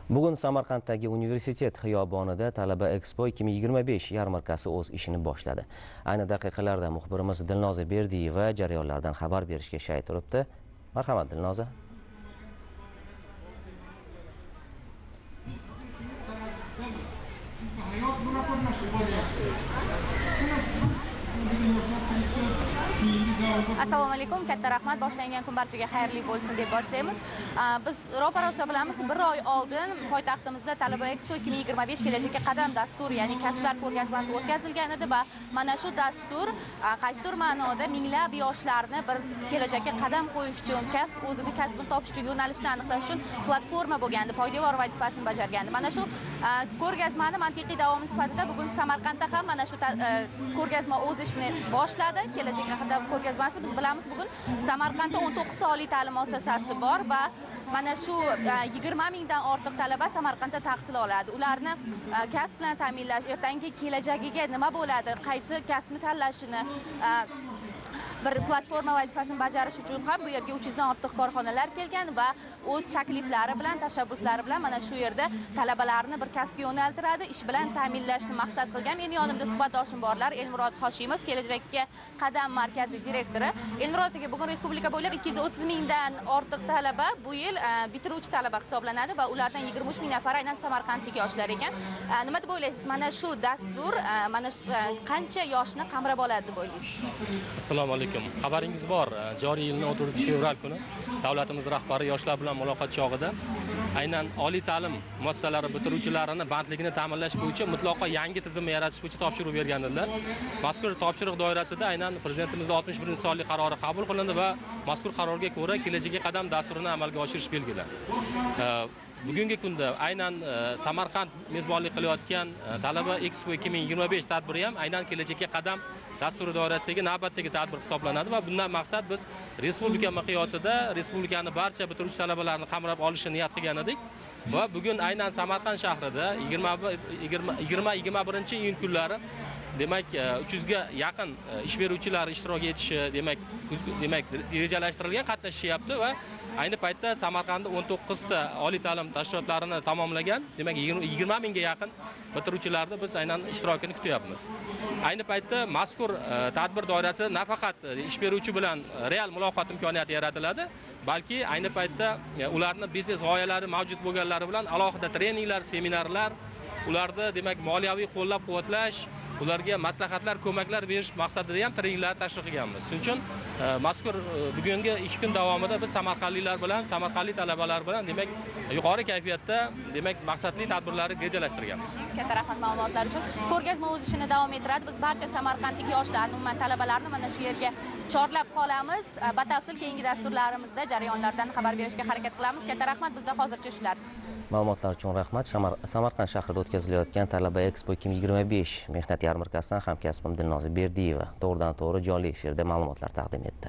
Bugun Samarqanddagi universitet xiyobonida Talaba Expo 2025 yarmarkasi o'z ishini boshladi. Ayni daqiqalarda muxbirimiz Dilnoza Berdiyeva jarayonlardan xabar berishga shay turibdi. Marhamat, Dilnoza. Assalomu alaykum, katta rahmat. Boshlangan kun barchaga xayrli bo'lsin deb boshlaymiz. Biz ro'parosa bilamiz, bir oy oldin poytaxtimizda Talaba Expo 2025 kelajakka qadam dasturi, ya'ni kasblar ko'rgazmasi o'tkazilgan edi va mana shu dastur qaysidir ma'noda minglab yoshlarni bir kelajakka qadam qo'yish uchun, o'zini kasbini topish uchun, yo'nalishni aniqlash uchun platforma bo'lgandi, poydevor vazifasini bajargandi. Mana shu ko'rgazmani mantiqiy davomi sifatida bugun Samarqandda ham mana shu ko'rgazma o'z ishini boshladi. Kelajakka qadam ko'rgazmasi, biz bilamiz, bugun Samarqandda 19 ta oliy ta'lim muassasasi bor va mana shu 20 mingdan ortiq talaba Samarqandda tahsil oladi. Ularni kasb bilan ta'minlash, ertangi kelajagiga nima bo'ladi, qaysi kasbni tanlashini bir platforma vazifasini bajarish uchun ham bu yerga 300 dan ortiq korxonalar kelgan va o'z takliflari bilan, tashabbuslari bilan mana shu yerda talabalarni bir kasbga yo'naltiradi, ish bilan ta'minlashni maqsad qilgan. Meni yonimda suhbatdoshim borlar, Elmurod Hoshimov, Kelajakka qadam markazi direktori. Elmurod aka, bugun respublika bo'ylab 230 mingdan ortiq talaba bu yil bitiruvchi talaba hisoblanadi va ulardan 23 ming nafari aynan samarqandlik yoshlar ekan. Nima deb o'ylaysiz, mana shu dastur mana qancha yoshni qamrab oladi deb o'ylaysiz? Assalomu alaykum. Xabaringiz bor, joriy yilning 14 fevral kuni davlatimiz rahbari yoshlar bilan muloqot chog'ida aynan oliy ta'lim muassasalari bitiruvchilarini bandligini ta'minlash bo'yicha mutlaqo yangi tizimni yaratish bo'yicha topshiriq bergan edilar. Mazkur topshiriq doirasida aynan Prezidentimizning 61-sonli qarori qabul qilindi va mazkur qarorga ko'ra Kelajakka qadam dasturini amalga oshirish belgilandi. Bugungi kunda aynan Samarqand mezbonlik qilayotgan Talaba Expo 2025 tadbiri ham aynan Kelajakka qadam dasturi doirasidagi navbatdagi tadbir hisoblanadi va bundan maqsad biz respublika miqyosida respublikani barcha bitiruvchi talabalarini qamrab olishni niyat qilgan edik va bugun aynan Samarqand shahrida 20-21 iyun kunlari demak 300 ga yaqin ish beruvchilar ishtirok etishi demak rejalashtirilgan, qatnashishyapti va ayni paytda Samarqandda 19 ta oliy ta'lim tashkilotlarini tamomlagan, demak 20 mingga yaqin bitiruvchilarni biz aynan ishtirokini kutyapmiz. Ayni paytda mazkur tadbir doirasida nafaqat ish beruvchi bilan real muloqot imkoniyati yaratiladi, balki ayni paytda ularni biznes g'oyalari mavjud bo'lganlari bilan alohida treninglar, seminarlar, ularni demak moliyaviy qo'llab-quvvatlash, ularga maslahatlar, ko'maklar berish maqsadida ham treninglar tashkil qilganmiz. Shuning uchun mazkur bugungi 2 kun davomida biz samarqandliklar bilan, samarqandlik talabalar bilan demak yuqori kayfiyatda demak maqsadli tadbirlarni rejalashtirganmiz. Katta rahmat ma'lumotlar uchun. Ko'rgazma o'z ishini davom ettiradi. Biz barcha samarqandlik yoshlarni, umuman talabalarni mana shu yerga chorlab qolamiz. Batafsil keyingi dasturlarimizda jarayonlardan xabar berishga harakat qilamiz. Katta rahmat, bizda hozircha shular. Ma'lumotlar uchun rahmat. Samarqand shahrida o'tkazilayotgan Talaba Expo 2025 mehnat yarmarkasidan hamkasbim Dilnoza Berdiyeva to'g'ridan to'g'ri jonli efirda ma'lumotlar taqdim etdi.